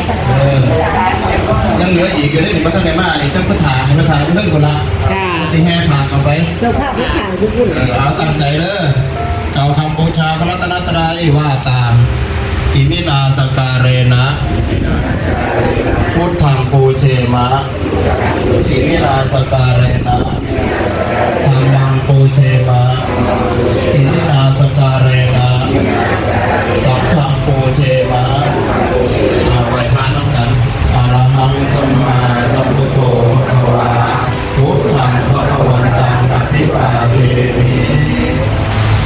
ເອີ ຍັງເຫຼືອອີກຢູ່ເດ້ນີ້ ບໍ່ທັນໄດ້ມານີ້ ຈັກເພິ່ນຖ້າ ໃຫ້ເພິ່ນຖ້າຢູ່ເທິງພຸ້ນລະ ຈ້າ ຊິແຫ່ຜ່ານເຂົ້າໄປ ເຈົ້າພາບມາຖ້າຢູ່ພຸ້ນ ເອີ ເອົາຕັ້ງໃຈເດີ. ກ່າວຄຳບູຊາພະລັດຕະນະໄຕ ວ່າຕາມ Iminā sakkārena buddhaṃ pūjema, iminā sakkārena dhammaṃ pūjema, iminā sakkārena saṅghaṃ pūjema. ອາ ໄຫວ້ພະນຳກັນ. Arahaṃ sammāsambuddho bhagavā, buddhaṃ bhagavantaṃ abhivādemi.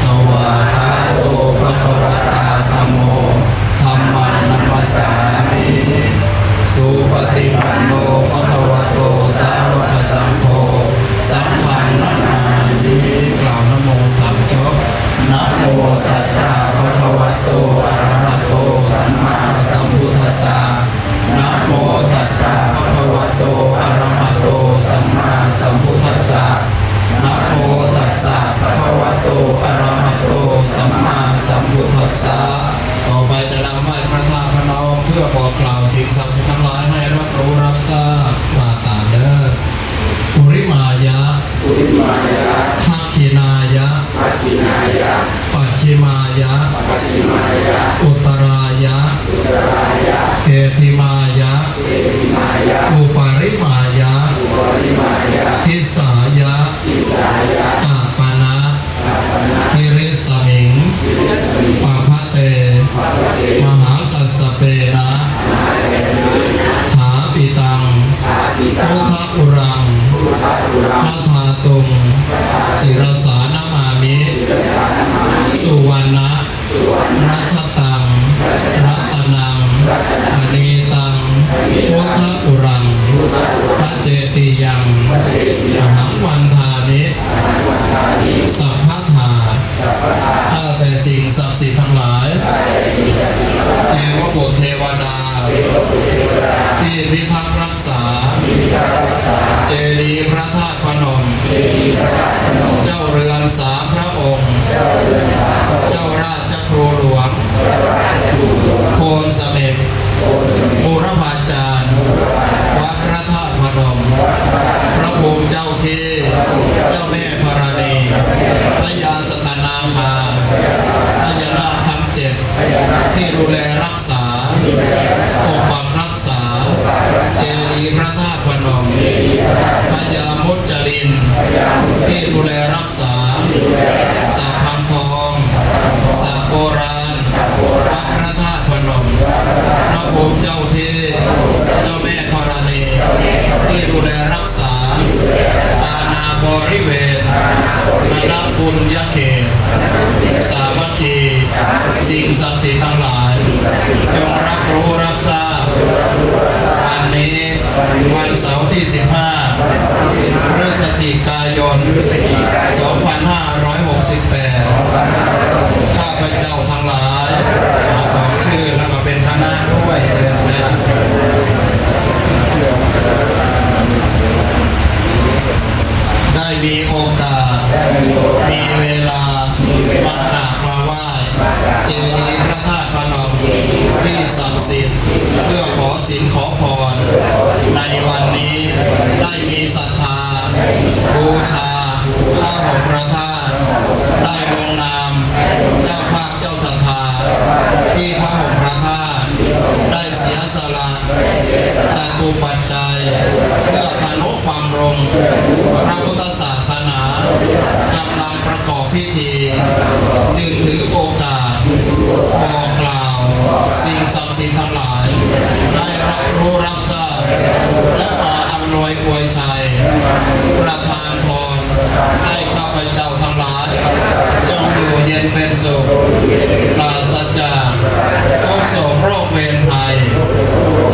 Svākkhāto bhagavatā dhammo, dhammaṃ namassāmi. Supaṭipanno bhagavato sāvakasaṅgho, saṅghaṃ namāmi. ກ່າວນະໂມສາມຈົບ. Namo tassa bhagavato arahato sammāsambuddhassa. Namo tassa bhagavato arahato sammāsambuddhassa. Namo tassa bhagavato arahato sammāsambuddhassa. ຕໍ່ໄປຈະນຳໄຫວ້ພະທາດພະນົມ ເພື່ອບອກກ່າວສິ່ງສັກສິດທັງຫຼາຍໃຫ້ຮັບຮູ້ຮັບຊາບ ວ່າຕາມເດີ. Purimāya, Purimāya, dakkhiṇāya, dakkhiṇāya, pacchimāya, pacchimāya, uttarāya, uttarāya, heṭṭhimāya, heṭṭhimāya, uparimāya, uparimāya, disāya, disāya, tappana, tappana, girisimhī, girisimhī, pabhate, pabhate, mahākassapena, mahākassapena, thāpitaṃ, thāpitaṃ, buddha-uraṃ, buddha-uraṃ, tathātuṃ, tathātuṃ, sirasā namāmi, sirasā namāmi, suvaṇṇa, suvaṇṇa, rajataṃ, ratanaṃ, ratanaṃ, paṇītaṃ, paṇītaṃ, buddha-uraṃ, buddha-uraṃ, kacetiyaṃ, kacetiyaṃ, ahaṃ vandāmi, ahaṃ vandāmi, sabbadā, sabbadā. ຂ້າແຕ່ສິ່ງສັກສິດທັງຫຼາຍ, ເທວະບຸດເທວະດາ ທີ່ພິທັກຮັກສາ ເຈດີພະທາດພະນົມ, ເຈົ້າເຮືອນສາມພະອົງ, ເຈົ້າລາຊະຄູຫຼວງ ໂພນສະເໝັດ ບູລະພາຈານ ວັດພະທາດພະນົມ, ພະພູມເຈົ້າທີ່, ເຈົ້າແມ່ທໍລະນີ, ພະຍາສັດຕະນາຄາ, ພະຍານາກທັງເຈັດ ທີ່ດູແລຮັກສາ, ປົກປັກຮັກສາ ເຈດີພະທາດພະນົມ, ພະຍາມຸດຈະລິນ ທີ່ດູແລຮັກສາ ສະພັງທອງ, ສະໂບຣານ, ວັດພະທາດພະນົມ, ພະພູມເຈົ້າທີ່, ເຈົ້າແມ່ທໍລະນີ ທີ່ດູແລຮັກສາ ອານາບໍລິເວນ, ຄະນະບຸນຍະເຂດ ສາມັກຄີ, ສິ່ງສັກສິດທັງຫຼາຍ ຈົ່ງຮັບຮູ້ຮັບຊາບ ວັນນີ້ ວັນເສົາທີສິບຫ້າ ພຶສຈິກາຍົນ ສອງພັນຫ້າຮ້ອຍຫົກສິບແປດ ຂ້າພະເຈົ້າທັງຫຼາຍ ອາ ບອກຊື່ແລ້ວກໍເປັນຄະນະດ້ວຍ ເຊີນເຈົ້າ. ໄດ້ມີໂອກາດ ມີເວລາ ມາກາບມາໄຫວ້ ເຈດີພະທາດພະນົມທີ່ສັກສິດ ເພື່ອຂໍສິນຂໍພອນໃນວັນນີ້ ໄດ້ມີສັດທາບູຊາພະຫົງພະທາດ ໄດ້ລົງນາມເຈົ້າພາບເຈົ້າສັດທາ ທີ່ພະຫົງພະທາດໄດ້ເສຍສະຫຼະ ຈະຕຸປັດໄຈ ເພື່ອທະນຸບຳລຸງພະພຸດທະສາສະໜາ ກຳລັງປະກອບພິທີ ຈຶ່ງຖືໂອກາດບອກກ່າວສິ່ງສັກສິດທັງຫຼາຍ ໃຫ້ຮັບຮູ້ຮັບຊາບ ແລະ ມາອຳນວຍອວຍໄຊ ປະທານພອນ ໃຫ້ຂ້າພະເຈົ້າທັງຫຼາຍ ຈົ່ງຢູ່ເຢັນເປັນສຸກ ປາສະຈາກທຸກໂສກໂລກເວນໄພ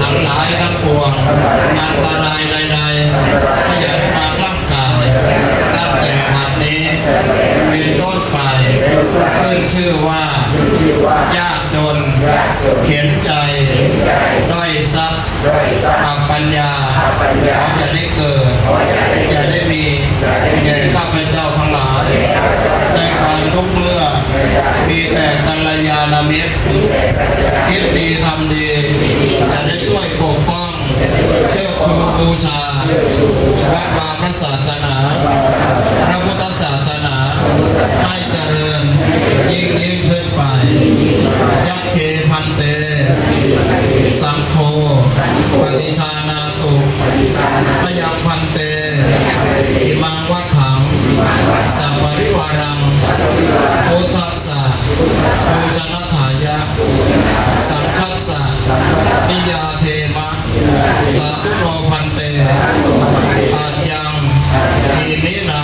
ທັງຫຼາຍທັງປວງ ອັນຕະລາຍໃດໆ ກໍຢ່າໄດ້ມາກ້ຳກາຍ ຕັ້ງແຕ່ບັດນີ້ເປັນຕົ້ນໄປ ຂຶ້ນຊື່ວ່າ ຍາກຈົນ ເຂັນໃຈ ດ້ອຍຊັບ ອັບປັນຍາ ຂໍຢ່າໄດ້ເກີດ ຢ່າໄດ້ມີ ແກ່ຂ້າພະເຈົ້າທັງຫຼາຍ ໃນການທຸກເມື່ອ ມີແຕ່ກັນລະຍານະມິດ ຄິດດີທຳດີ ຈະ ຈະຊ່ວຍປົກປ້ອງເຊີດຊູບູຊາ ວັດວາພະສາສະໜາ ພະພຸດທະສາສະໜາ ໃຫ້ຈະເລີນຍິ່ງໆຂຶ້ນໄປ. ຍັກເຂ ພັນເຕ ສັງໂຄ ປະຕິຊານາຕຸ ມະຍັງ ພັນເຕ ອິມັງວັດຖັງ ສະປະລິວາລັງ ພຸດທັດສະ ປູຊະນັດຖາຍະ ສັງຄັດສະ ນິຍາເທມະ ສາທຸໂນ ພັນເຕ ອາຍັງ ອິມິນາ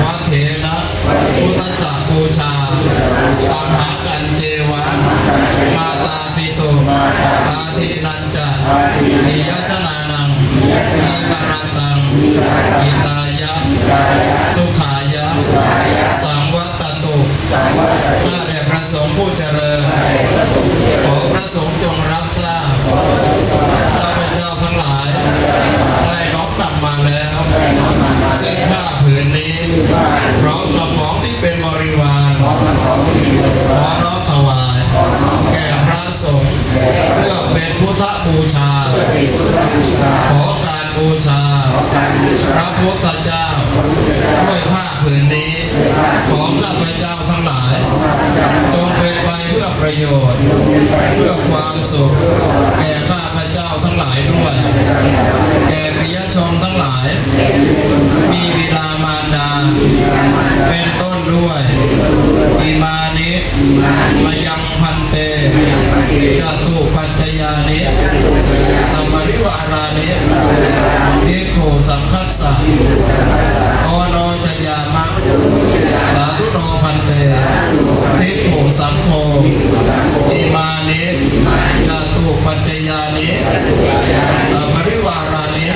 ວັດເຖນະ ພຸດທັດສະ ປູຊາ ອັມຫະກັນເຈວະ ມາຕາປິຕຸ ອາທິນະ ຈະ ປິຍະຊະນານັງ ທີຄະຣະຕັງ ຫິຕາຍະ ສຸຂາຍະ ສັງວັດຕະຕຸ ຂ້າແດ່ພະສົງຜູ້ຈະເລີນ ຂໍພະສົງຈົ່ງຮັບຊາບ ຂ້າພະເຈົ້າທັງຫຼາຍ ໄດ້ນ້ອມນຳມາແລ້ວ ເຊິ່ງຜ້າຜືນນີ້ ພ້ອມກັບຂອງທີ່ເປັນບໍລິວານ ຂໍນ້ອມຖວາຍ ແກ່ພະສົງ ເພື່ອເປັນພຸດທະບູຊາ ຂໍການບູຊາພະພຸດທະເຈົ້າ ດ້ວຍຜ້າຜືນນີ້ ຂອງຂ້າພະເຈົ້າທັງຫຼາຍ ຈົ່ງເປັນໄປເພື່ອປະໂຫຍດ ເພື່ອຄວາມສຸກ ແກ່ຂ້າພະເຈົ້າທັງຫຼາຍດ້ວຍ ແກ່ປິຍະຊົນທັງຫຼາຍ ມີບິດາມານດາ ເປັນຕົ້ນດ້ວຍ ອິມານິ ມະຍັງ ພັນເຕ ຈະຕຸປັດຈະຍານິ ສະປະລິວາລານິ ພິກຂຸ ສັງຄັດສະ ໂອໂນຈະຍາມະ ສາທຸໂນ ພັນເຕ ພິກຂຸ ສັງໂຄ ອິມານິ ຈະຕຸປັດຈະຍານິ ສະປະລິວາລານິ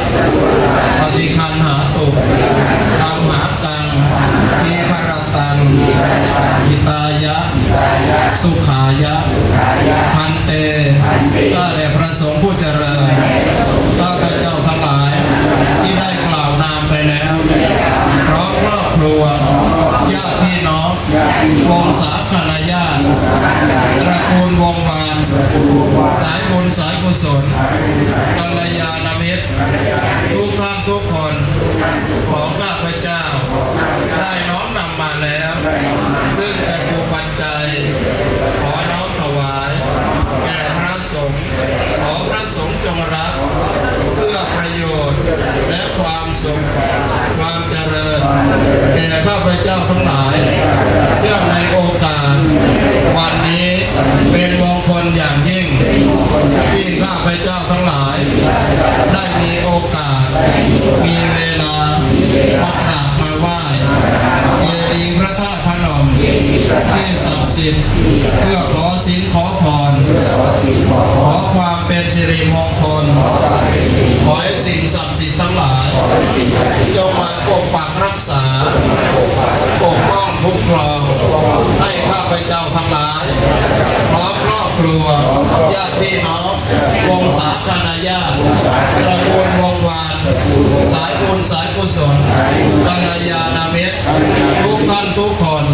ປະຕິຄັນຫາຕຸ ອັມຫະ ຕັງ ທີຄະຣະຕັງ ຫິຕາຍະ ສຸຂາຍະ ພັນເຕ ຂ້າແດ່ພະສົງຜູ້ຈະເລີນ ຂ້າພະເຈົ້າທັງຫຼາຍ ທີ່ໄດ້ກ່າວນາມໄປແລ້ວ ພ້ອມຄອບຄົວ ຍາດພີ່ນ້ອງ ວົງສາຄະນະຍາດ ຕະກູນວົງວານ ສາຍບຸນສາຍກຸສົນ ກັນລະຍານະມິດ ທຸກທ່ານທຸກຄົນ ຂອງຂ້າພະເຈົ້າ ໄດ້ນ້ອມນຳມາແລ້ວ ເຊິ່ງຈະຕຸປັດໄຈ ຂໍນ້ອມຖວາຍ ແກ່ພະສົງ ຂໍພະສົງຈົ່ງຮັບ ເພື່ອປະໂຫຍດ ແລະ ຄວາມສຸກ ຄວາມຈະເລີນ ແກ່ຂ້າພະເຈົ້າທັງຫຼາຍ ເນື່ອງໃນໂອກາດວັນນີ້ ເປັນມົງຄົນຢ່າງຍິ່ງ ທີ່ຂ້າພະເຈົ້າທັງຫຼາຍ ໄດ້ມີໂອກາດ ມີເວລາ ມາກາບມາໄຫວ້ ເຈດີย์ພະທາດພະນົມ ທີ່ສັກສິດ ເພື່ອຂໍສິນຂໍພອນ ຂໍຄວາມເປັນສິລິມົງຄົນ ຂໍໃຫ້ສິ່ງສັກສິດທັງຫຼາຍ ຈົ່ງມາປົກປັກຮັກສາ ປົກປ້ອງຄຸ້ມຄອງ ໃຫ້ຂ້າພະເຈົ້າທັງຫຼາຍ ພ້ອມຄອບຄົວ ຍາດພີ່ນ້ອງ ວົງສາຄະນະຍາດ ຕະກູນວົງວານ ສາຍບຸນສາຍກຸສົນ ກັນລະຍານະມິດ ທຸກທ່ານທຸກຄົນ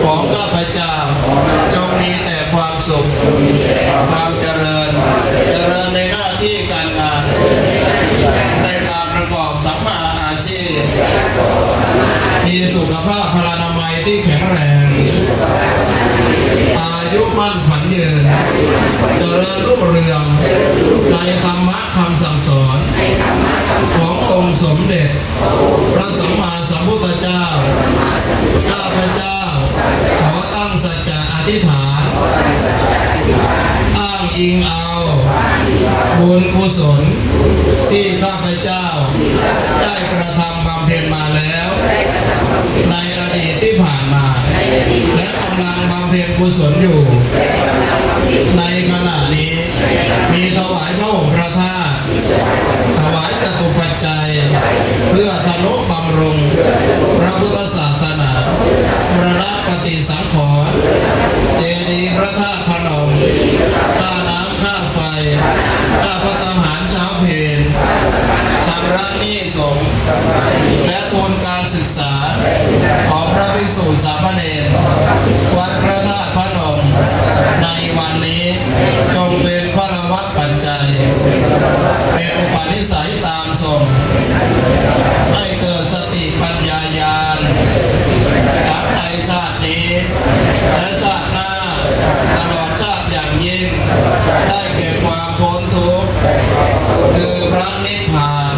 ຂອງຂ້າພະເຈົ້າ ຈົ່ງມີແຕ່ຄວາມສຸກ ຄວາມຈະເລີນ ຈະເລີນໃນໜ້າທີ່ການງານ ໃນການປະກອບສຳມາອາຊີບ ມີສຸຂະພາບພະລານາໄມທີ່ແຂງແຮງ ອາຍຸໝັ້ນຂວັນຍືນ ຈະເລີນຮຸ່ງເຮືອງ ໃນທຳມະຄຳສັ່ງສອນ ຂອງອົງສົມເດັດ ພະສຳມາສຳພຸດທະເຈົ້າ ຂ້າພະເຈົ້າ ຂໍຕັ້ງສັດຈະອະທິຖານ ອ້າງອີງເອົາບຸນກຸສົນ ທີ່ຂ້າພະເຈົ້າ ໄດ້ກະທຳບຳເພັນມາແລ້ວ ໃນອະດີດທີ່ຜ່ານມາ ແລະ ກຳລັງບຳເພັນກຸສົນຢູ່ ໃນຂະນະນີ້ ມີຖວາຍພະອົງພະທາດ ຖວາຍຈະຕຸປັດໄຈ ເພື່ອທະນຸບຳລຸງພະພຸດທະສາສະໜາ ບູລະນະປະຕິສັງຂອນ ເຈດີພະທາດພະນົມ ຄ່ານ້ຳຄ່າໄຟ ຄ່າພັດຕາຫານເຊົ້າເພນ ຊຳລະໜີ້ສົງ ແລະ ທຶນການສຶກສາ ຂອງພະພິກສຸສາມະເນນວັດພະທາດພະນົມໃນວັນນີ້ ຈົ່ງເປັນພະລະວະປັດໄຈ ເປັນອຸປະນິໄສຕາມສົ່ງ ໃຫ້ເກີດສະຕິປັນຍາຍານ ທັງໃນຊາດນີ້ ແລະ ຊາດໜ້າ ຕະຫຼອດຊາດຢ່າງຍິ່ງ ໄດ້ແກ່ຄວາມພົ້ນທຸກ ຄືພະນິບພານ.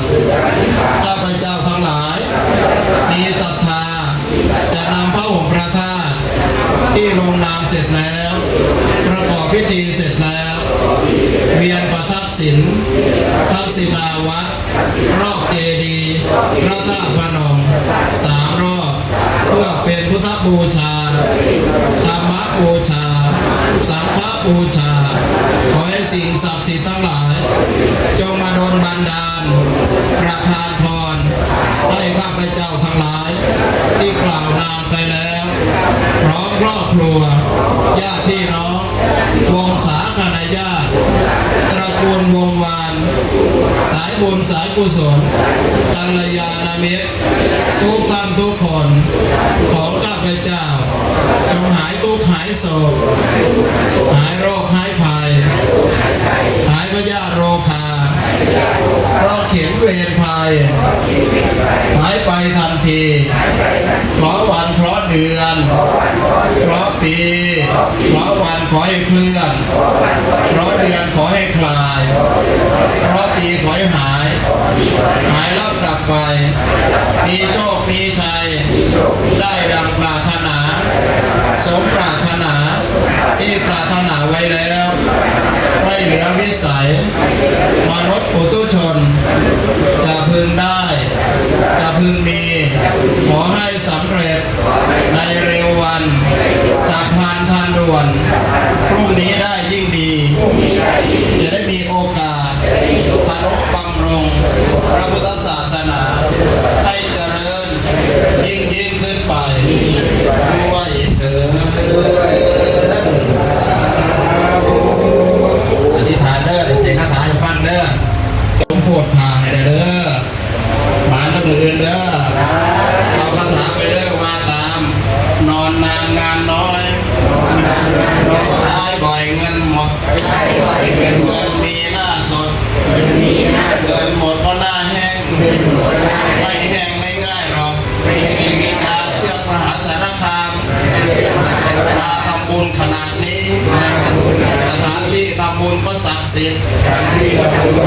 ຂ້າພະເຈົ້າທັງຫຼາຍ ມີສັດທາຈະນຳພະອົງພະທາດທີ່ລົງນາມເສັດແລ້ວ ປະກອບພິທີເສັດແລ້ວ ວຽນປະທັກສິນ ທັກສິນາວັດ ລອບເຈດີພະທາດພະນົມສາມລອບ ເພື່ອເປັນພຸດທະບູຊາ, ທຳມະບູຊາ, ສັງຄະບູຊາ. ຂໍໃຫ້ສິ່ງສັກສິດທັງຫຼາຍ ຈົ່ງມາດົນບັນດານ ປະທານພອນ ໃຫ້ຂ້າພະເຈົ້າທັງຫຼາຍ ທີ່ກ່າວນາມໄປແລ້ວ ພ້ອມຄອບຄົວ ຍາດພີ່ນ້ອງ ວົງສາຄະນະຍາດ ຕະກູນວົງວານ ສາຍບຸນສາຍກຸສົນ ກັນລະຍານະມິດ ທຸກທ່ານທຸກຄົນຂອງຂ້າພະເຈົ້າ ຈົ່ງຫາຍທຸກຫາຍໂສກ ຫາຍໂລກຫາຍໄພ ຫາຍພະຍາດໂລຄາ ເຄາະເຂັນເວນໄພ ຫາຍໄປທັນທີ ເຄາະວັນເຄາະເດືອນ ເຄາະປີ ເຄາະວັນຂໍໃຫ້ເຄື່ອນ ເຄາະເດືອນຂໍໃຫ້ຄລາຍ ເຄາະປີຂໍໃຫ້ຫາຍ ຫາຍລັບດັບໄປ ມີໂຊກມີໄຊ ໄດ້ດັ່ງປາດຖະໜາ ສົມປາດຖະໜາ ທີ່ປາດຖະໜາໄວ້ແລ້ວ ໄວ້ເຫຼືອວິໄສ ມະນຸດປຸຖຸຊົນ ຈະເພິ່ງໄດ້ ຈະເພິ່ງມີ ຂໍໃຫ້ສຳເລັດໃນເລັວວັນ ຈະພລັນທັນດ່ວນ ພລຸ່ງນີ້ໄດ້ຍິ່ງດີ ຈະໄດ້ມີໂອກາດ ທະນຸບຳລຸງພະພຸດທະສາສະໜາ ໃຫ້ຈະເລີນ ຍິ່ງໆຂຶ້ນໄປດ້ວຍເທີ້ນ. ອະທິຖານເດີ ໄດ້ເສຍຄາຖາໃຫ້ຟັງເດີ ສົມໂພດພາໃຫ້ໄດ້ເດີ ໝານນຳມື້ອື່ນເດີ ເອົາຄາຖາໄປເດີ ວ່າຕາມ ນອນນານງານນ້ອຍ ໃຊ້ບ່ອຍເງິນໝົດ ເງິນມີໜ້າສົດ ເງິນໝົດກໍໜ້າແຫ້ງ ໄມ່ແຫ້ງໄມ່ງ່າຍດອກ ມາເຊືອກມະຫາສາລະຄາມ ມາທຳບຸນຂະໜາດນີ້ ສະຖານທີ່ທຳບຸນກໍສັກສິດ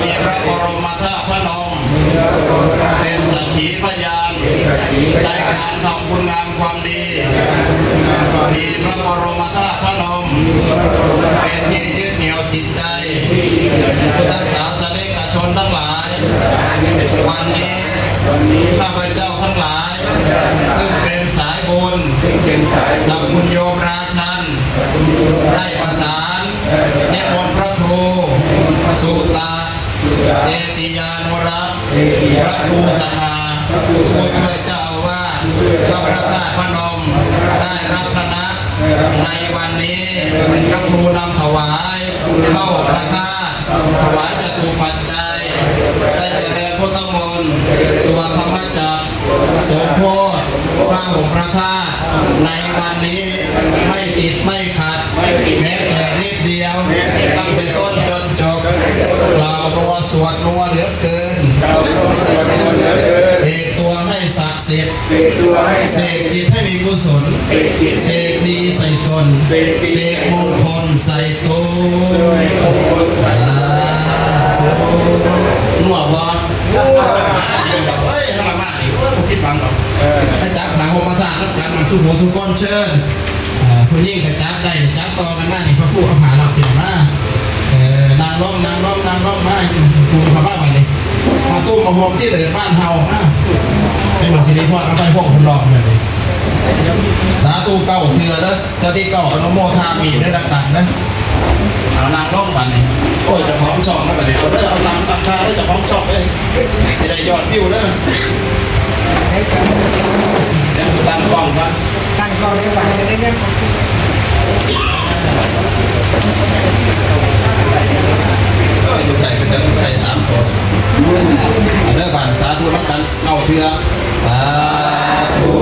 ມີພະບໍລົມມະທາດພະນົມ ເປັນສັກຂີພະຍານໃນການທຳບຸນງາມຄວາມດີ ມີພະບໍລົມມະທາດພະນົມ ເປັນທີ່ຍຶດໜຽວຈິດໃຈ ພຸດທະສາສະນິກະຊົນທັງຫຼາຍ ວັນນີ້ ຂ້າພະເຈົ້າທັງຫຼາຍ ຊຶ່ງເປັນສາຍບຸນ ກັບຄຸນໂຍມລາຊັນ ໄດ້ປະສານນິມົນພະຄູ ສຸຕະ ເຈຕິຍານຸລັກ ພະຄູສະຫາ ຜູ້ຊ່ວຍເຈົ້າອາວາດ ວັດພະທາດພະນົມ ໄດ້ລັກຂະນະໃນວັນນີ້ ພະຄູນຳຖວາຍ ພະອົງພະທາດ ຖວາຍຈະຕຸປັດໄຈ ໄດ້ຈະເລີນພຸດທະມົນ ສວດທຳມະຈັກ ສົມໂພດພະອົງພະທາດໃນວັນນີ້ ໄມ່ຕິດໄມ່ຂັດ ແມ້ແຕ່ນິດດຽວ ຕັ້ງແຕ່ຕົ້ນຈົນຈົບ ກ່າວນົວສວດນົວເຫຼືອເກີນ ເສກຕົວໃຫ້ສັກສິດ ເສກຈິດໃຫ້ມີກຸສົນ ເສກດີໃສ່ຕົນ ເສກມົງຄົນໃສ່ຕົນ ສາທຸ ນົວບໍ່? ມາດີດອກ ເອີຍ ເຮົາລະມາດີ ໂອ້ຍ ບໍ່ຜິດຫວັງດອກ ໄປຈັບຜ້າຫົ່ມມາທາດນຳກັນ ນຳສູ່ຜູ້ສູ່ຄົນ ເຊີນ ເອີ ຜູ້ຍິງກໍຈັບໄດ້ ຈັບຕໍ່ກັນມານີ້ ພະຄູເອົາຜ້າລາວປິດມາ ເອີ ນັ່ງລົງ ນັ່ງລົງ ນັ່ງລົງ ມາ ກຸມເຂົ້າມາບັດນີ້ ມາຕຸ້ມມາໂຮມທີ່ເດີນບ້ານເຮົາ ມາ ເປັນໝໍສິລິພອນ ເອົາໄປພວກເພິ່ນລອກນັ້ນເດ້ ສາທຸເກົ້າເທື່ອເດີ ເທື່ອທີເກົ້າອະນຸໂມທາມິເດີ ດັງໆເດີ ເອົານັ່ງລົງບັດນີ້ ໂອ້ຍ ເຈົ້າຂອງຊ່ອງແລ້ວບັດນີ້ ເອົາເດີ ເອົາຕາມຕັ້ງທ່າເດີ ເຈົ້າຂອງຊ່ອງເອີຍ ຊິໄດ້ຍອດວິວເດີ ຕັ້ງກ້ອງກ່ອນ ຕັ້ງກ້ອງໄດ້ບັດນີ້ເດີ ເອີ ຢູ່ໃກ້ກໍໄດ້ສາມໂຕ ເດີ ບາດສາທຸນຳກັນເກົ້າເທື່ອ ສາທຸ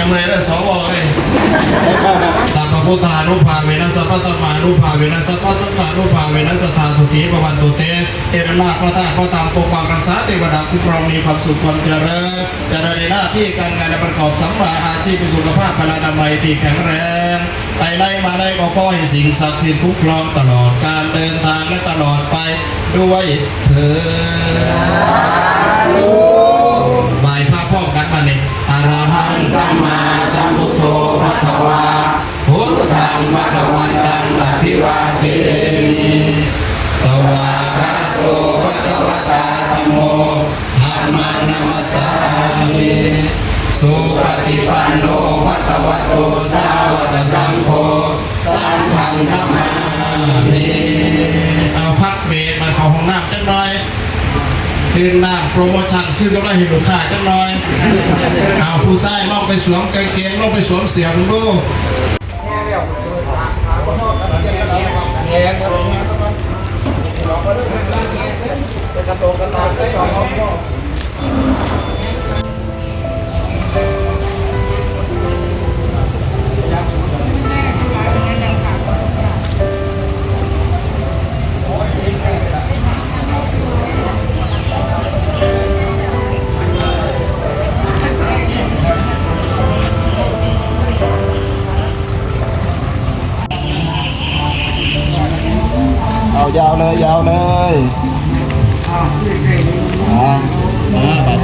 ເມື່ອຍເດີ ສວ ເອີຍ. ສັບພະພຸດທານຸພາເວນະ ສັບພະທຳມານຸພາເວນະ ສັບພະສັງຄານຸພາເວນະ ສັດທາໂສຕິພະວັນຕຸເຕ. ເດຊະນາພະທາດພະທຳ ປົກປັກຮັກສາເທວະດາຄຸ້ມຄອງ ມີຄວາມສຸກຄວາມຈະເລີນ ຈະໄດ້ໜ້າທີ່ການງານ ປະກອບສຳມາອາຊີບ ມີສຸຂະພາບ ພະລານາໄມທີ່ແຂງແຮງ ໄປໃນມາໃນ ກໍຂໍໃຫ້ສິ່ງສັກສິດຄຸ້ມຄອງຕະຫຼອດການເດີນທາງ ແລະ ຕະຫຼອດໄປດ້ວຍເທີ້ນ. ໄຫວ້ພະພ້ອມກັນບາດນີ້ ອະລະຫັງ ສຳມາສຳພຸດໂທ ພະຄະວາ ພຸດທັງ ພະຄະວັນຕັງ ອະພິວາເທມິ ສະວາກະໂຕ ພະຄະວະຕາ ທຳໂມ ທຳມັງ ນະມັດສາມິ ສຸປະຕິປັນໂນ ພະຄະວະໂຕ ສາວະກະສັງໂຄ ສັງຄັງ ນະມາມິ. ເອົາ ພັກເບຣກ ມັນເຂົ້າຫ້ອງນ້ຳຈັກໜ່ອຍ ດື່ມນ້ຳໂປຣໂມຊັນ ຄືກຳໄລໃຫ້ລູກຄ້າຈັກໜ່ອຍ. ເອົາ ຜູ້ຊາຍລອງໄປສວມກາງເກງ ລອງໄປສວມເສື້ອເບິ່ງດູ. ເອົາ ຍາວເລີຍ ຍາວເລີຍ. ອ່າ ມາບັດ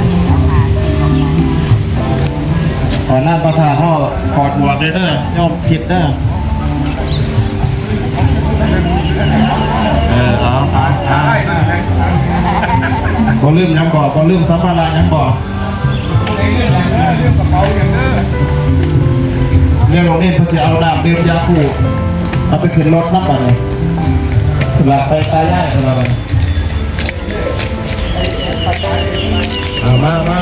ຕອນນັ້ນພະທາດເຮົາຖອດໝວກເດີ ໂຍມຜິດເດີ. ເອີ ເອົາ ເອົາ ເອົາ ບໍ່ລືມຫຍັງບໍ່? ບໍ່ລືມສຳພາລະຫຍັງບໍ່? ແລ້ວໂລງເນນເພິ່ນຊິເອົານ້ຳດື່ມຢາຄູ ເອົາໄປຂຶ້ນລົດນຳບັດນີ້ ລາກໄປຕາຍາຍເພິ່ນວ່າ. ເອົາມາ ມາ.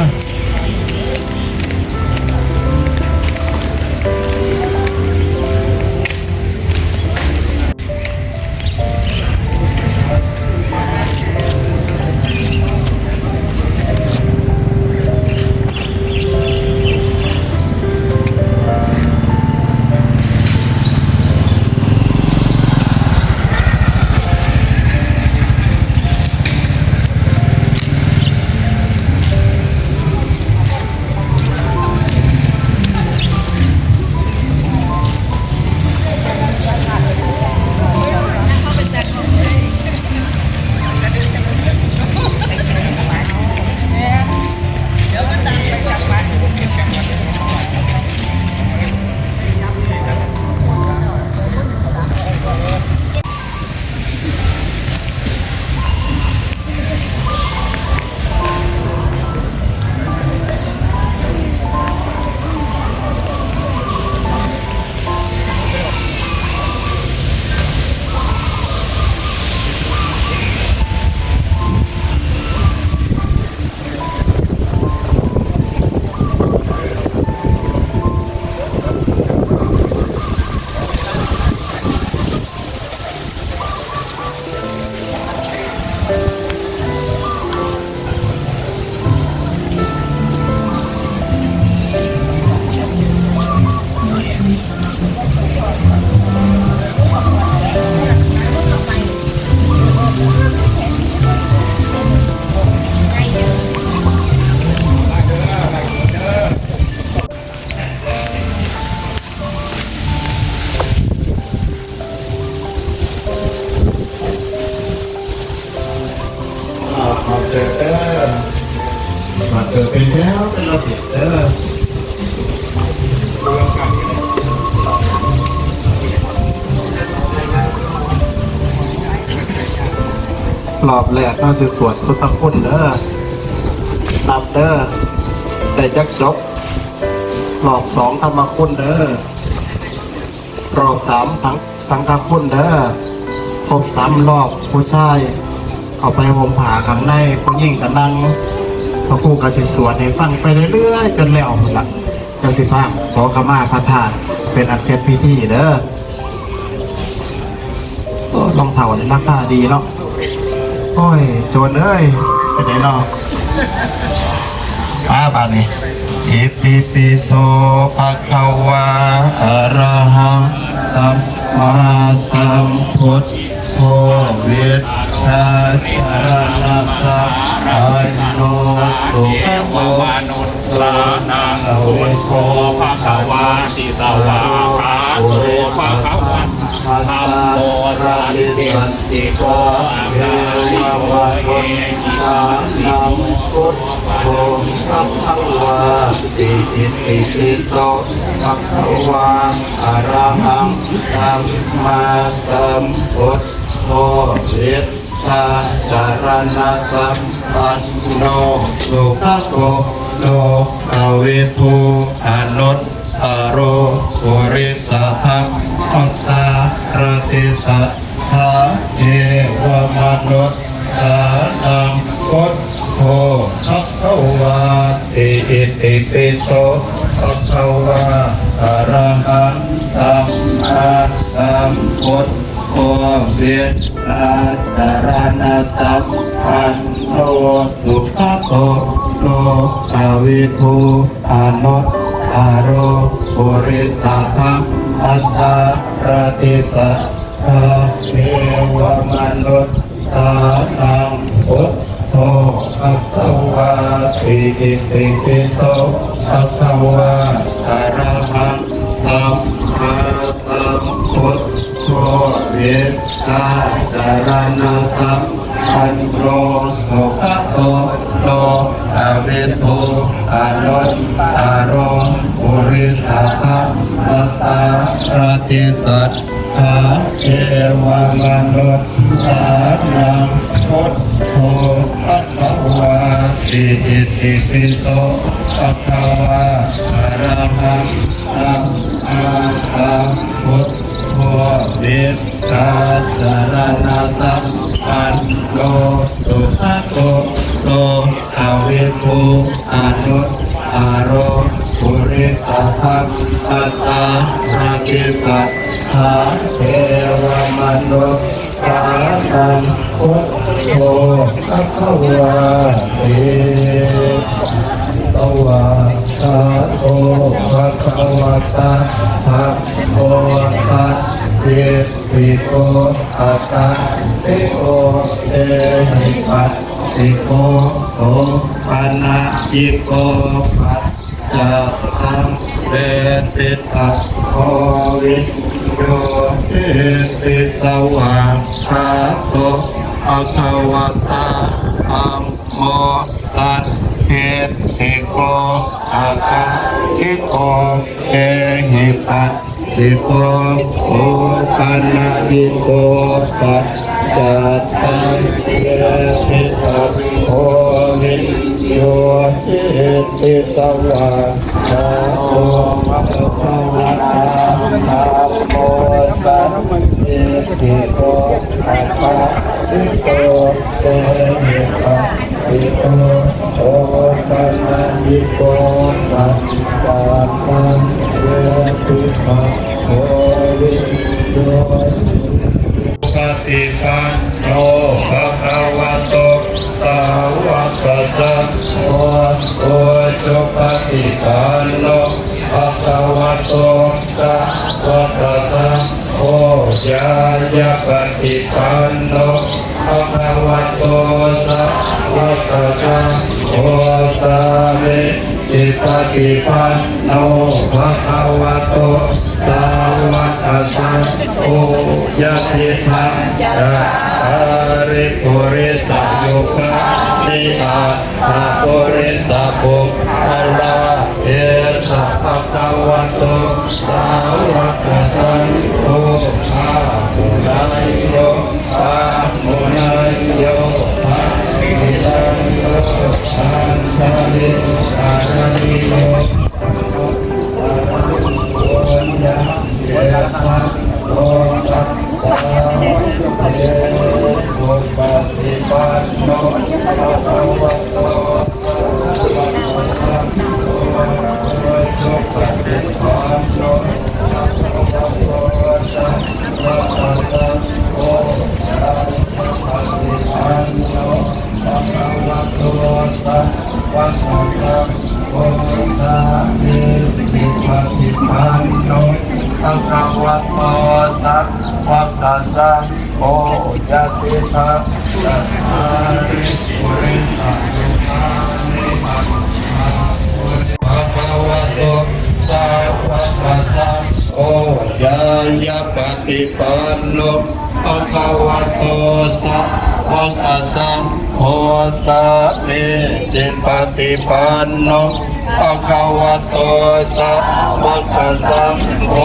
ມາເຊີນເດີ ມາເຊີນເປັນແຖວເປັນລະບຽບເດີ. ລອບແລກເຮົາຊິສວດພຸດທະຄຸນເດີ ນັບເດີ ໄດ້ຈັກຈົບ. ລອບສອງທຳມະຄຸນເດີ ລອບສາມສັງ ສັງຄະຄຸນເດີ. ຄົບສາມລອບ ຜູ້ຊາຍເຂົ້າໄປຫົ່ມຜ້າຂ້າງໃນ ຜູ້ຍິງກໍນັ່ງ. ພະຄູກໍຊິສວດໃຫ້ຟັງໄປເລື້ອຍໆ ຈົນແລ້ວພຸ້ນລະ ຈັ່ງຊິພາຂໍຂະມາພະທາດເປັນອັນເສັດພິທີເດີ. ໂອ້ ລອງເທົ້ານີ້ລາຄາດີເນາະ. ໂອ້ຍ ໂຈນເອີຍ ເປັນໃດເນາະ? ມາບາດນີ້ ອິຕິປິໂສ ພະຄະວາ ອະລະຫັງ ສຳມາສຳພຸດໂທ ວິຊາຈາລະນະສັມປັນໂນ ສຸຂະໂຕ ສານັງ ໂອ ພະຄະວາຕິ ສະວາຄາໂຕ ພະຄະວາ ທຳໂມ ສານິ ສາ ທິໂກ ອາກາລິໂກ ເອຫິປັດ ສານັງ ພຸດໂທ ພະຄະວາຕິ ອິຕິປິໂສ ພະຄະວາ ອະລະຫັງ ສຳມາສຳພຸດໂທ ວິຊາຈາລະນະສັມປັນໂນ ສຸຂະໂຕ ໂລກະວິທູ ອະນຸດ ຕະໂລ ປຸລິສະທຳມະສາຣະຕິ ສັດທາເທວະມະນຸດສານັງ ພຸດໂທ ພະຄະວາຕິ ອິຕິປິໂສ ພະຄະວາ ອະລະຫັງ ສຳມາສຳພຸດໂທ ວິຊາຈາລະນະສັມປັນໂນ ສຸຂະໂຕ ໂລກະວິທູ ອະນຸດຕະໂລ ປຸລິສະທຳມະສາຣະຕິ ສັດທາເທວະມະນຸດສານັງ ພຸດໂທ ພະຄະວາຕິ ອິຕິປິໂສ ພະຄະວາ ອະລະຫັງ ສຳມາສຳພຸດໂທ ວິຊາຈາລະນະສັມປັນໂນ ສຸຂະໂຕ ໂລກະວິທູ ອະນຸດຕະໂລ ປຸລິສະທຳມະສາຣະຕິ ສັດທາເທວະມະນຸດສານັງ ພຸດໂທ ພະຄະວາຕິ ອິຕິປິໂສ ພະຄະວາ ອະລະຫັງ ສຳມາສຳພຸດໂທ ວິຊາຈາລະນະສັມປັນໂນ ສຸຂະໂຕ ໂລກະວິທູ ອະນຸດຕະໂລ ປຸລິສະທຳມະສາຣະຕິ ສັດທາເທວະມະນຸດສານັງ ພຸດໂທ ພະຄະວາຕິ ສະວາຄາໂຕ ພະຄະວະຕາ ທຳໂມ ສານທິ ທິໂກ ອາກາລິໂກ ເອຫິປັດສິໂກ ໂອປະນະຍິໂກ ປັດຈະຕັງ ເວທິຕັງ ໂກ ວິນໂຍ ເອຕິ ສະວາຄາໂຕ ພະຄະວະຕາ ທຳໂມ ສານທິ ທິໂກ ອາກາລິໂກ ເອຫິປັດສິໂກ ໂອປະນະຍິໂກ ປັດຈະຕັງ ເວທິຕັງ ໂກ ວິນໂຍ ເອຕິ ສະວາຄາໂຕ ພະຄະວະຕາ ທຳໂມ ສານທິ ທິໂກ ອາກາລິໂກ ເອຫິປັດ ຕິໂກ ໂອປະນະຍິໂກ ປັດຈະຕັງ ເວທິຕັງ ໂກ ວິນໂຍ ປະຕິປັນໂນ ພະຄະວະໂຕ ສາວະກະສັງໂຄ ອຸຈຸປະຕິປັນໂນ ພະຄະວະໂຕ ສາວະກະສັງໂຄ ຍາຍະປະຕິປັນໂນ ພະຄະວະໂຕ ສາວະກະສັງໂຄ ສາມີ ຕິປະຕິປັນໂນ ພະຄະວະໂຕ ສາວະກະສັງໂຄ ຍະຕິທັງ ຈັດຕາລິ ປຸລິສະ ຍຸຄານິ ອັດຖະ ປຸລິສະ ບຸກຄະລາ ເອສະ ພະຄະວະໂຕ ສາວະກະສັງໂຄ ອາຫຸເນຍໂຍ ປາຫຸເນຍໂຍ ປະຫຸເນຍໂຍ ອັນຕະລິ ອະລະນິໂຍ ອະນຸດຕະລັງ ໂອຍະເສນະ ໂລກັດສາ ເຕ ສຸປະຕິປັນໂນ ພະຄະວະໂຕ ສາວະກະສັງໂຄ ໂອຍະປະຕິປັນໂນ ພະຄະວະໂຕ ສາວະກະສັງໂຄ ຍະຕິທັງ ສະທາລິ ປຸລິສະຍຸຄານິ ອັດຖະ ພະຄະວະໂຕ ສາວະກະສັງໂຄ ຍາຍະປະຕິປັນໂນ ພະຄະວະໂຕ ສາວະກະສັງໂຄ ສາມີຈິປະຕິປັນໂນ ພະຄະວະໂຕ ສາວະກະສັງໂຄ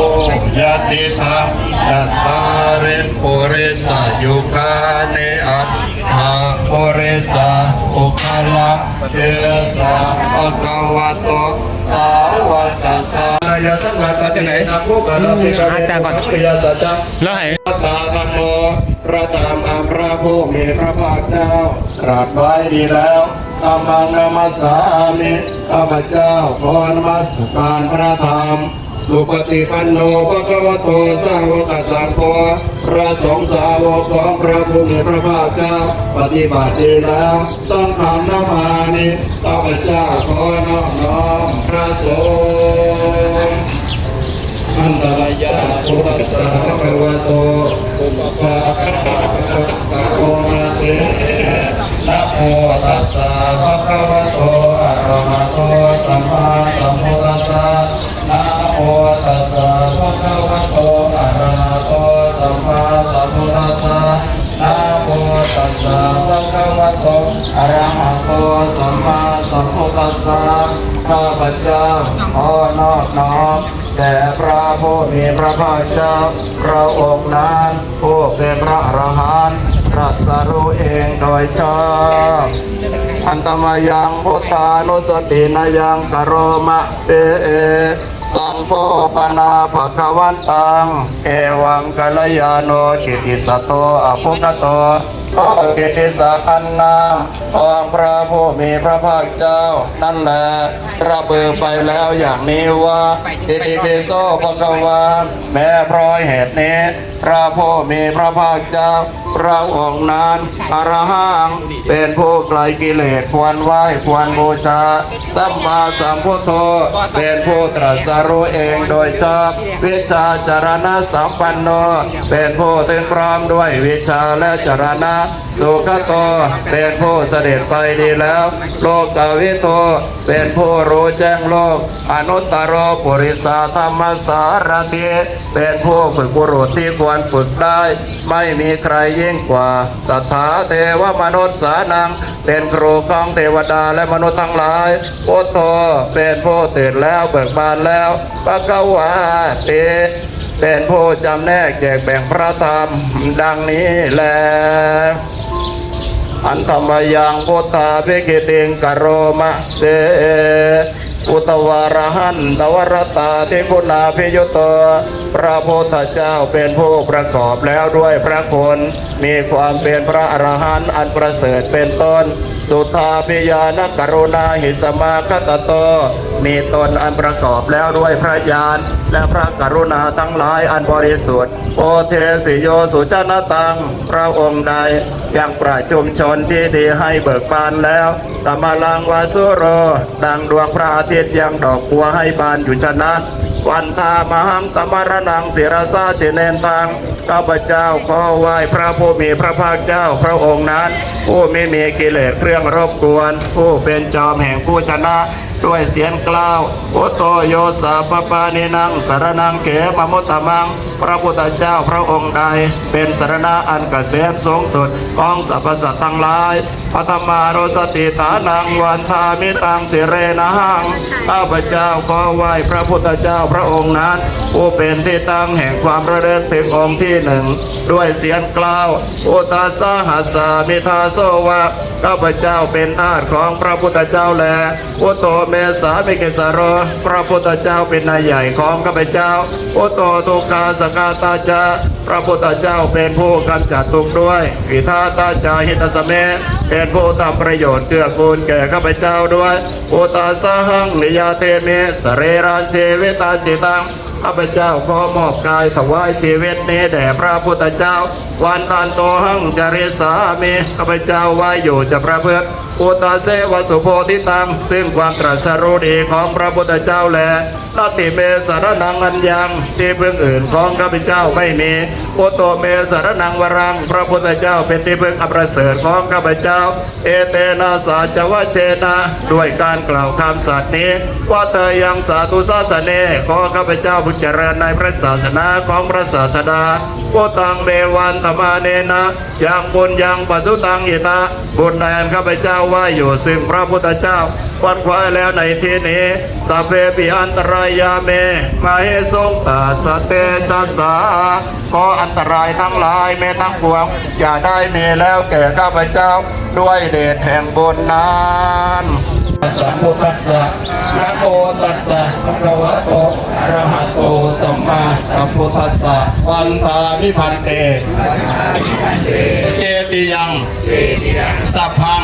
ຍະຕິທັງ ຈັດຕາລິ ປຸລິສະຍຸຄານິ ອັດຖະ ປຸລິສະ ປຸກຄະລະ ເອສາ ພະຄະວະໂຕ ສາວະກະສັງ ອາຈານກ່ອນ ແລ້ວໃຫ້ ຕາທຳໂມ ພະທຳອັນພະຜູ້ມີພະພາກເຈົ້າ ຕລັດໄວ້ດີແລ້ວ ທຳມັງນະມັດສາມິ ຂ້າພະເຈົ້າຂໍນະມັດສະການພະທຳ ສຸປະຕິປັນໂນ ພະຄະວະໂຕ ສາວະກະສັງໂຄ ພະສົງສາວົກຂອງພະຜູ້ມີພະພາກເຈົ້າ ປະຕິບັດດີແລ້ວ ສັງຄັງນະມາມິ ຂ້າພະເຈົ້າຂໍນອບນ້ອມພະສົງ ອັນຕະມາຍັງ ພຸດທັດສະ ພະຄະວະໂຕ ອຸປະກາ ພະຄະວະໂຕ ອະໂຕ ນະໂມຕັດສະ ພະຄະວະໂຕ ອະລະຫະໂຕ ສຳມາສຳພຸດທັດສະ ນະໂມຕັດສະ ພະຄະວະໂຕ ອະລະຫະໂຕ ສຳມາສຳພຸດທັດສະ ນະໂມຕັດສະ ພະຄະວະໂຕ ອະລະຫະໂຕ ສຳມາສຳພຸດທັດສະ ຂ້າພະເຈົ້າຂໍນອບນ້ອມ ແດ່ພະຜູ້ມີພະພາກເຈົ້າ ພະອົງນັ້ນ ຜູ້ເປັນພະອະລະຫັນ ຕລັດສະຮູ້ເອງໂດຍຊອບ. ອັນຕະມະຍັງ ພຸດທານຸສະຕິນະຍັງ ກະໂຣມະເສ ຕັງໂພປະນາພະຄະວັນຕັງ ເອວັງກັນລະຍາໂນ ກິດຕິສະໂຕ ອະປຸກຂະໂຕ ກໍກິດຕິສັກອັນງາມຂອງພະຜູ້ມີພະພາກເຈົ້ານັ້ນແລ ລະບືໄປແລ້ວຢ່າງນີ້ວ່າ ອິຕິປິໂສ ພະຄະວາ ແມ້ເພາະເຫດນີ້ ພະຜູ້ມີພະພາກເຈົ້າ ພະອົງນັ້ນ ອະລະຫັງ ເປັນຜູ້ໄກລກິເລດ ຄວນໄຫວ້ ຄວນບູຊາ ສຳມາສຳພຸດໂທ ເປັນຜູ້ຕລັດສະຮູ້ເອງໂດຍຊອບ ວິດຊາຈະລະນະສຳປັນໂນ ເປັນຜູ້ເຖິງພ້ອມດ້ວຍວິດຊາ ແລະ ຈະລະນະ ສຸກະໂຕ ເປັນຜູ້ສະເດັດໄປດີແລ້ວ ໂລກາວິທູ ເປັນຜູ້ຮູ້ແຈ້ງໂລກ ອະນຸດຕະໂຣ ປຸລິສະທຳມະສາລະຖິ ເປັນຜູ້ຝຶກບຸລຸດທີ່ຄວນຝຶກໄດ້ ໄມ່ມີໃຄຍິ່ງກວ່າ ສັດຖາເທວະມະນຸດສານັງ ເປັນຄູຂອງເທວະດາ ແລະ ມະນຸດທັງຫຼາຍ ພຸດໂທ ເປັນຜູ້ຕື່ນແລ້ວ ເບີກບານແລ້ວ ພະຄະວາຕິ ເປັນຜູ້ຈຳແນກແຈກແບ່ງພະທຳ ດັ່ງນີ້ແລ. ອັນທຳມະຍັງ ພຸດທາພິກິຕິງ ກະໂຣມະເສ ພຸດທະວາລະຫັນຕະວະຣັດຕາທິຄຸນາພິຍຸດໂຕ ພະພຸດທະເຈົ້າເປັນຜູ້ປະກອບແລ້ວດ້ວຍພະຄຸນ ມີຄວາມເປັນພະອະລະຫັນອັນປະເສີດເປັນຕົ້ນ ສຸດທາພິຍານະກະລຸນາຫິສະມາຄະຕະໂຕ ມີຕົນອັນປະກອບແລ້ວດ້ວຍພະຍານ ແລະ ພະກະລຸນາທັງຫຼາຍອັນບໍລິສຸດ ໂອເທສິໂຍສຸຈະນະຕັງ ພະອົງໃດຍັງປະຊຸມຊົນທີ່ດີໃຫ້ເບີກບານແລ້ວ ກະມະລັງວາສຸໂຣ ດັ່ງດວງພະອາທິດຍັງດອກບົວໃຫ້ບານຢູ່ຈະນະ ວັນທາມະຫັງກະມະລະນັງສິລະສາຊິເນນທັງ ຂ້າພະເຈົ້າຂໍໄຫວ້ພະຜູ້ມີພະພາກເຈົ້າພະອົງນັ້ນ ຜູ້ບໍ່ມີກິເລດເຄື່ອງລົບກວນ ຜູ້ເປັນຈອມແຫ່ງຜູ້ຊະນະ ດ້ວຍສຽງກ່າວ ພຸດໂທ ໂຍ ສັບພະປານີນັງ ສະລະນັງ ເຂມະມຸດຕະມັງ ພະພຸດທະເຈົ້າພະອົງໃດ ເປັນສະລະນະອັນກະເສມສູງສຸດຂອງສັບພະສັດທັງຫຼາຍ ປະທະມານຸສະຕິຖານັງ ວັນທາມິຕັງ ສິເຣນະຫັງ ຂ້າພະເຈົ້າຂໍໄຫວ້ພະພຸດທະເຈົ້າພະອົງນັ້ນ ຜູ້ເປັນທີ່ຕັ້ງແຫ່ງຄວາມລະລຶກເຖິງອົງທີໜຶ່ງ ດ້ວຍສຽງກ່າວ ພຸດທະສະຫັດສາມິທາໂສວະ ຂ້າພະເຈົ້າເປັນທາດຂອງພະພຸດທະເຈົ້າແລ ພຸດໂທ ເມສາມິເກສະໂຣ ພະພຸດທະເຈົ້າເປັນນາຍໃຫຍ່ຂອງຂ້າພະເຈົ້າ ພຸດໂທ ທຸກຂາສະກະຕາຈະ ພະພຸດທະເຈົ້າເປັນຜູ້ກຳຈັດທຸກດ້ວຍ ວິທາຕາຈາຫິຕັດສະເມ ເປັນຜູ້ທຳປະໂຫຍດເກື້ອກູນແກ່ຂ້າພະເຈົ້າດ້ວຍ ພຸດທະສະຫັງນິຍາເທມິ ສະລີລັງ ຊີວິຕັງ ຈິຕັງ ຂ້າພະເຈົ້າຂໍມອບກາຍຖວາຍຊີວິດນີ້ແດ່ພະພຸດທະເຈົ້າ ວັນຕັນໂຕຫັງຈະລິສາມິ ຂ້າພະເຈົ້າວາຍຸຈະປະພຶດ ພຸດທະເຊວະສຸໂພທິຕັງ ຊຶ່ງຄວາມຕລັດສະຮູ້ດີຂອງພະພຸດທະເຈົ້າແລ ນັດຖິເມສະຣະນັງອັນຍັງ ທີ່ເພິ່ງອື່ນຂອງຂ້າພະເຈົ້າໄມ່ມີ ພຸດໂທເມສະຣະນັງວະລັງ ພະພຸດທະເຈົ້າເປັນທີ່ເພິ່ງອັນປະເສີດຂອງຂ້າພະເຈົ້າ ເອເຕນະສັດຈະວະເຊນະ ດ້ວຍການກ່າວຄຳສັດນີ້ ວັດເທຍັງສາທຸສາສະເນ ຂໍຂ້າພະເຈົ້າເພິ່ງຈະເລີນໃນພະສາສະໜາຂອງພະສາສະດາ ພຸດທັງເມວັນທະມາເນນະ ຍັງປຸນຍັງປະສຸຕັງອິຕະ ບຸນໃນອັນຂ້າພະເຈົ້າໄວ້ຢູ່ ຊຶ່ງພະພຸດທະເຈົ້າຂວັນຂວາຍແລ້ວໃນທີ່ນີ້ ສັບເພປິອັນຕະຣາຍາເມ ມະເຫສຸງ ຕັດສະເຕຈະສາ ຂໍອັນຕະລາຍທັງຫຼາຍແມ້ທັງປວງ ຢ່າໄດ້ມີແລ້ວແກ່ຂ້າພະເຈົ້າ ດ້ວຍເດດແຫ່ງບຸນນັ້ນ ສະພຸດທັດສະ ນະໂມຕັດສະ ພະຄະວະໂຕ ອະລະຫະໂຕ ສຳມາສຳພຸດທັດສະ ວັນທາມິພັນເຕ ເຈຕິຍັງ ສັບພັງ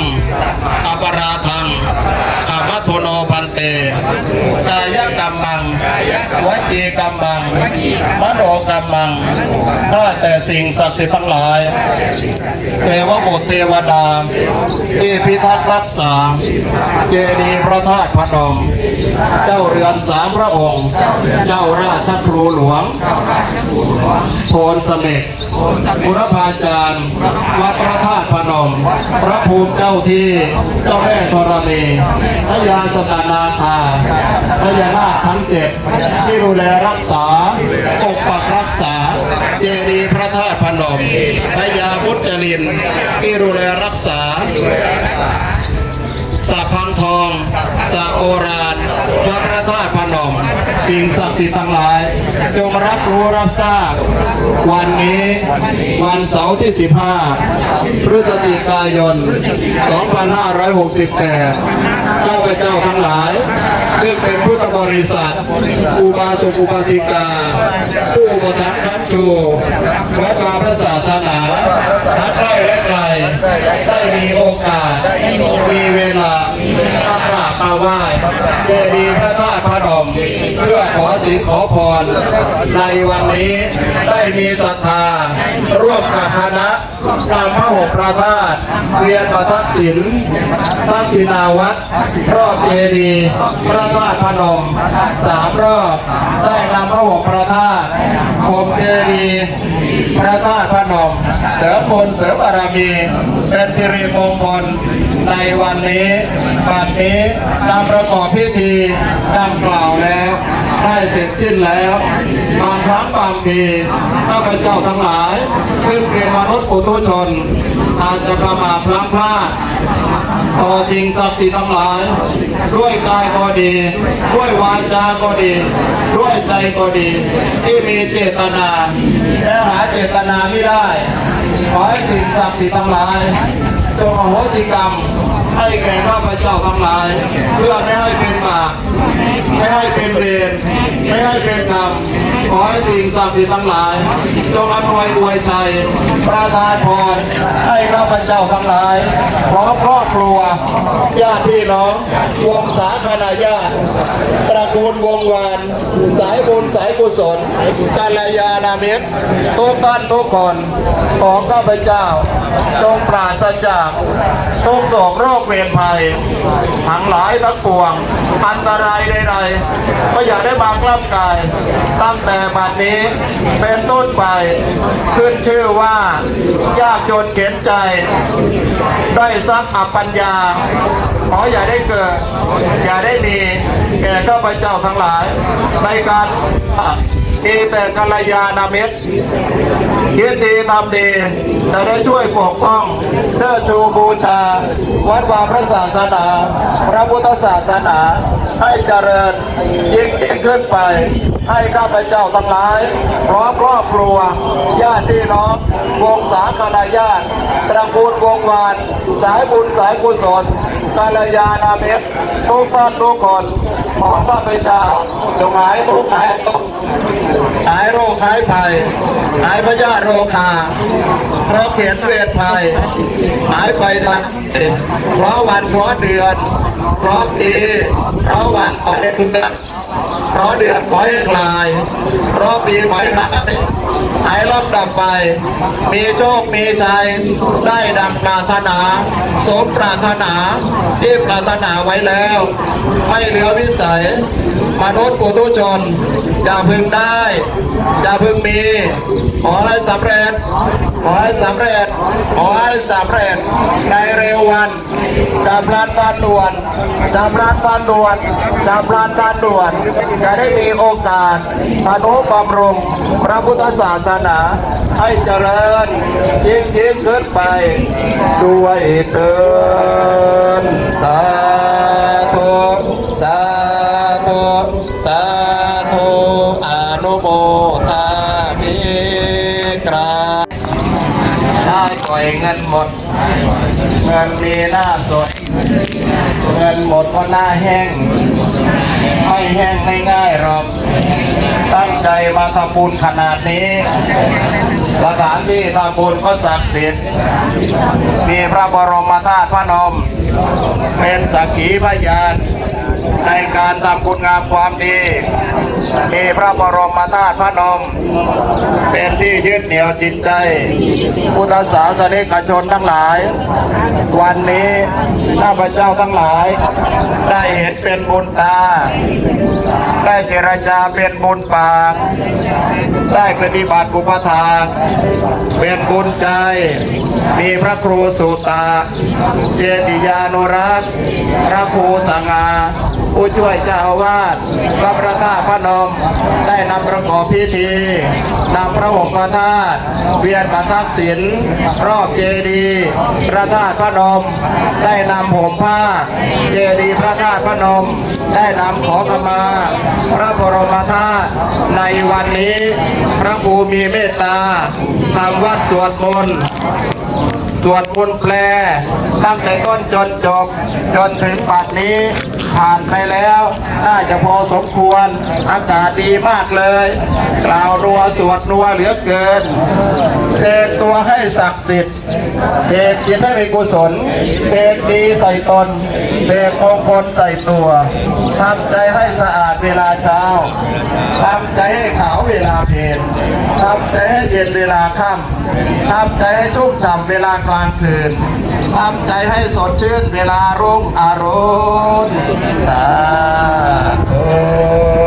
ອະປະລາທັງ ຂະມະໂທໂນພັນເຕ ກາຍະກັມມັງ ວະຈີກັມມັງ ມະໂນກັມມັງ ຂ້າແຕ່ສິ່ງສັກສິດທັງຫຼາຍ ເທວະບຸດເທວະດາ ທີ່ພິທັກຮັກສາ ເຈດີພະທາດພະນົມ ເຈົ້າເຮືອນສາມພະອົງ ເຈົ້າລາຊະຄູຫຼວງ ໂພນສະເໝັກ ບູລະພາຈານ ວັດພະທາດພະນົມ ພະພູມເຈົ້າທີ່ ເຈົ້າແມ່ທໍລະນີ ພະຍາສັດຕະນາຄາ ພະຍານາກທັງເຈັດ ທີ່ດູແລຮັກສາ ປົກປັກຮັກສາ ເຈດີພະທາດພະນົມ ພະຍາມຸດຈະລິນ ທີ່ດູແລຮັກສາ ສະພັງທອງ ສະໂອຣານ ວັດພະທາດພະນົມ ສິ່ງສັກສິດທັງຫຼາຍ ຈົ່ງຮັບຮູ້ຮັບຊາບ ວັນນີ້ ວັນເສົາທີສິບຫ້າ ພຶສຈິກາຍົນ ສອງພັນຫ້າຮ້ອຍຫົກສິບແປດ ຂ້າພະເຈົ້າທັງຫຼາຍ ຊຶ່ງເປັນພຸດທະບໍລິສັດ ອຸບາສົກອຸບາສິກາ ຜູ້ອຸປະຖຳຄ້ຳຊູ ວັດວາພະສາສະໜາ ທັງໃກ້ແລະໄກ ໄດ້ມີໂອກາດ ມີເວລາ ມາກາບມາໄຫວ້ ເຈດີພະທາດພະນົມ ເພື່ອຂໍສິນຂໍພອນ ໃນວັນນີ້ ໄດ້ມີສັດທາ ຮ່ວມກັບຄະນະ ນຳຜ້າຫົ່ມພະທາດ ວຽນປະທັກສິນ ທັກສິນາວັດ ຮອບເຈດີພະທາດພະນົມ ສາມຮອບ ໄດ້ນຳຜ້າຫົ່ມພະທາດ ຫົ່ມເຈດີພະທາດພະນົມ ເສີມບຸນເສີມບາລະມີ ເປັນສິລິມົງຄົນ ໃນວັນນີ້ ບັດນີ້ ນຳປະກອບພິທີດັ່ງກ່າວແລ້ວ ໄດ້ເສັດສິ້ນແລ້ວ ບາງຄັ້ງບາງທີ ຂ້າພະເຈົ້າທັງຫຼາຍ ຊຶ່ງເປັນມະນຸດປຸຖຸຊົນ ອາດຈະປະໝາດພລັ້ງພລາດ ຕໍ່ສິ່ງສັກສິດທັງຫຼາຍ ດ້ວຍກາຍກໍດີ ດ້ວຍວາຈາກໍດີ ດ້ວຍໃຈກໍດີ ທີ່ມີເຈດຕະນາ ແລະ ຫາເຈດຕະນາມິໄດ້ ຂໍໃຫ້ສິ່ງສັກສິດທັງຫຼາຍ ຈົ່ງອະໂຫສິກຳໃຫ້ແກ່ຂ້າພະເຈົ້າທັງຫຼາຍ ເພື່ອໄມ່ໃຫ້ເປັນບາບ ໄມ່ໃຫ້ເປັນເວນ ໄມ່ໃຫ້ເປັນກຳ ຂໍໃຫ້ສິ່ງສັກສິດທັງຫຼາຍ ຈົ່ງອຳນວຍອວຍໄຊ ປະທານພອນ ໃຫ້ຂ້າພະເຈົ້າທັງຫຼາຍ ພ້ອມຄອບຄົວ ຍາດພີ່ນ້ອງ ວົງສາຄະນະຍາດ ຕະກູນວົງວານ ສາຍບຸນສາຍກຸສົນ ກັນລະຍານະມິດ ທຸກທ່ານທຸກຄົນ ຂອງຂ້າພະເຈົ້າ ຈົ່ງປາສະຈາກທຸກໂສກໂລກເວນໄພ ທັງຫຼາຍທັງປວງ ອັນຕະລາຍໃດໆ ກໍຢ່າໄດ້ມາກ້ຳກາຍ ຕັ້ງແຕ່ບັດນີ້ເປັນຕົ້ນໄປ ຂຶ້ນຊື່ວ່າ ຍາກຈົນເຂັນໃຈ ດ້ອຍສັກອັບປັນຍາ ຂໍຢ່າໄດ້ເກີດ ຢ່າໄດ້ມີ ແກ່ຂ້າພະເຈົ້າທັງຫຼາຍ ໃນການ ມີແຕ່ກັນລະຍານະມິດ ຄິດດີທຳດີ ຈະໄດ້ຊ່ວຍປົກປ້ອງ ເຊີດຊູບູຊາ ວັດວາພະສາສະໜາ ພະພຸດທະສາສະໜາ ໃຫ້ຈະເລີນຍິ່ງໆຂຶ້ນໄປ ໃຫ້ຂ້າພະເຈົ້າທັງຫຼາຍ ພ້ອມຄອບຄົວ ຍາດພີ່ນ້ອງ ວົງສາຄະນະຍາດ ຕະກູນວົງວານ ສາຍບຸນສາຍກຸສົນ ກັນລະຍານະມິດ ທຸກທ່ານທຸກຄົນ ຂໍຂ້າພະເຈົ້າ ຈົ່ງຫາຍທຸກຫາຍໂສກ ຫາຍໂລກຫາຍໄພ ຫາຍພະຍາດໂລຄາ ເພາະເຂັນເວນໄພ ຫາຍໄປທັງ ເພາະວັນເພາະເດືອນ ເພາະປີ ເພາະວັນເພາະເດືອນ ເພາະເດືອນເພາະເຮັດຫຼາຍ ເພາະປີເພາະເຮັດຫຼາຍ ໃຫ້ ໃນລຳດັບໄປ ມີໂຊກມີໄຊ ໄດ້ດັ່ງປາດຖະໜາ ສົມປາດຖະໜາທີ່ປາດຖະໜາໄວ້ແລ້ວ ໄມ່ເຫຼືອວິໄສ ມະນຸດປຸຖຸຊົນຈະເພິ່ງໄດ້ ຈະເພິ່ງມີ ຂໍໃຫ້ສຳເລັດ ຂໍໃຫ້ສຳເລັດ ຂໍໃຫ້ສຳເລັດ ໃນເລັວວັນ. ຈຳລັນທັນດ່ວນ ຈຳລັນທັນດ່ວນ ຈຳລັນທັນດ່ວນ ຈະໄດ້ມີໂອກາດທະນຸບຳລຸງພະພຸດທະສາສະໜາໃຫ້ຈະເລີນຍິ່ງໆຂຶ້ນໄປດ້ວຍເທີ້ນ. ສາທຸ ສາທຸ ສາທຸ ອະນຸໂມທາມິກຣາບ. ໄດ້ປ່ອຍເງິນໝົດ ເງິນມີໜ້າສົດ ເງິນໝົດກໍໜ້າແຫ້ງ ໄມ່ແຫ້ງງ່າຍໆດອກ. ຕັ້ງໃຈມາທຳບຸນຂະໜາດນີ້ ສະຖານທີ່ທຳບຸນກໍສັກສິດ ມີພະບໍລົມມະທາດພະນົມເປັນສັກຂີພະຍານ ໃນການທຳຄຸນງາມຄວາມດີ ມີພະບໍລົມມະທາດພະນົມເປັນທີ່ຍຶດໜຽວຈິດໃຈ ພຸດທະສາສະນິກະຊົນທັງຫຼາຍ. ວັນນີ້ຂ້າພະເຈົ້າທັງຫຼາຍໄດ້ເຫັນເປັນບຸນຕາ ໄດ້ເຈລະຈາເປັນບຸນປາກ ໄດ້ປະຕິບັດອຸປະຖາກເປັນບຸນໃຈ ມີພະຄູສຸຕະ ເຈຕິຍານຸລັກ ພະຄູສັງຫາ ຜູ້ຊ່ວຍເຈົ້າອາວາດວັດພະທາດພະນົມ ໄດ້ນຳປະກອບພິທີ ນຳພະຫົມພະທາດ ວຽນປະທັກສິນ ຮອບເຈດີພະທາດພະນົມ ໄດ້ນຳຫົມຜ້າເຈດີພະທາດພະນົມ ໄດ້ນຳຂໍຂະມາພະບໍລົມມະທາດ. ໃນວັນນີ້ ພະຄູມີເມດຕາ ທຳວັດສວດມົນ ສວດມົນແປ ຕັ້ງແຕ່ຕົ້ນຈົນຈົບ ຈົນເຖິງບັດນີ້ ຜ່ານໄປແລ້ວ ໜ້າຈະພໍສົມຄວນ ອາກາດດີມາກເລີຍ ກ່າວນົວສວດນົວເຫຼືອເກີນ ເສກຕົວໃຫ້ສັກສິດ ເສກຈິດໃຫ້ເປັນກຸສົນ ເສກດີໃສ່ຕົນ ເສກມົງຄົນໃສ່ຕົວ ທຳໃຈໃຫ້ສະອາດເວລາເຊົ້າ ທຳໃຈໃຫ້ຂາວເວລາເພນ ທຳໃຈໃຫ້ເຢັນເວລາຄ່ຳ ທຳໃຈໃຫ້ຊຸ່ມຊ່ຳເວລາກາງຄືນ ທຳໃຈໃຫ້ສົດຊື່ນເວລາຮຸ່ງອາລຸນ. ສາທຸ.